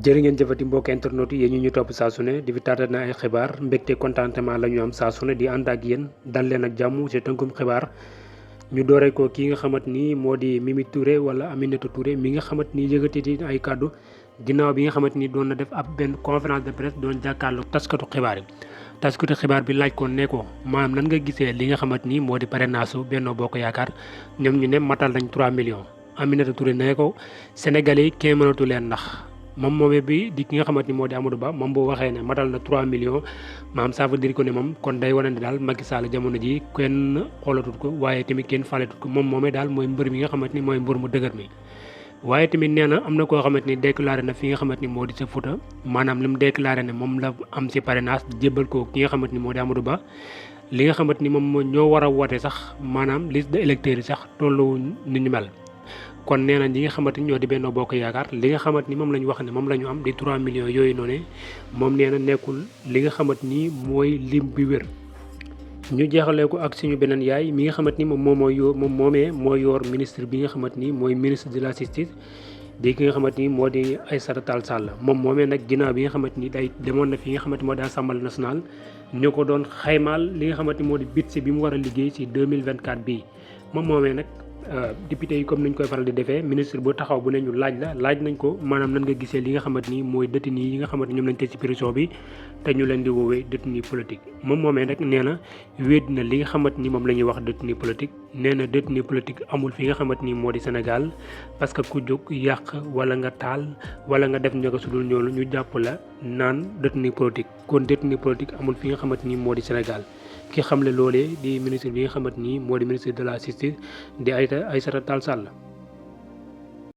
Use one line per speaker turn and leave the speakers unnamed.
jërë ngeen jëfati mbokk internet yi ñu topp saa su ne di fi taatal na ay xibaar mbégte contentement la ñu am saa su ne di ànd ak yéen dal leen ak jàmm ci tënkum xibaar ñu dooree ko ki nga xamante ni moo di Mimi Touré wala Aminata Touré mi nga xamante ni yëkkati ay kàddu ginnaaw bi nga xamante ni doon na def ab benn conférence de presse doon jàkkaarloo taskatu xibaar yi. taskatu xibaar bi laaj ko ne ko maanaam nan nga gisee li nga xamante ni moo di parrainage su Benno Bokk Yaakaar ñoom ñu ne matal nañ 3 millions Aminata Touré ne ko Sénégalais yi kenn mënatu leen ndax. moom moomee bi di ki nga xamante ni moo di Amadou Ba moom boo waxee ne matal na 3 millions maanaam ça veut dire que ne moom kon day wane ne daal Macky Sall jamono ji kenn xoolatut ko waaye tamit kenn faletut ko moom moomee daal mooy mbër mi nga xamante ni mooy mbër mu dëgër mi. waaye tamit nee na am na koo xamante ni déclaré na fi nga xamante ni moo di sa Fouta maanaam li mu déclaré ne moom la am si parrainage jébbal ko ki nga xamante ni moo di Amadou Ba li nga xamante ni moom moo ñoo war a woote sax maanaam liste de électeurs yi sax tollu ni ñu mel. kon nee na ñi nga xamante ni ñoo di Benno Bokk Yaakaar li nga xamante ni moom la ñu wax ne moom la ñu am di 3 millions yooyu noonu moom nee na nekkul li nga xamante ni mooy lim bi wér. ñu jeexalee ko ak suñu beneen yaay mi nga xamante ni moom moo yor ministre bi nga xamante ni mooy ministre de la justice di ki nga xamante ni moo di Aïssata Tall Sall moom moomee nag ginnaaw bi nga xamante ni day demoon na fi nga xamante ni moo di Assemblée nationale ñu ko doon xaymaal li nga xamante ni moo di budget bi mu war a liggéey ci 2024 bii moom moomee nag. député yi comme niñ koy faral di defee ministre bu taxaw bu ne ñu laaj nañ ko maanaam nan nga gisee li nga xamante ni mooy détenu yi nga xamante ni ñoom lañ tëj ci prison bi te ñu leen di woowee détenu politique moom moomee nag nee na wéet na li nga xamante ni moom la ñuy wax détenu politique nee na détenu politique amul fi nga xamante ni moo di Sénégal parce que ku jóg yàq wala nga taal wala nga def njëkk su dul ñoolu ñu jàpp la naan détenu politique kon détenu politique amul fi nga xamante ni moo di Sénégal ki xamle loolee di ministre bi nga xamante ni moo di ministre de la justice di Aïssata Tall Sall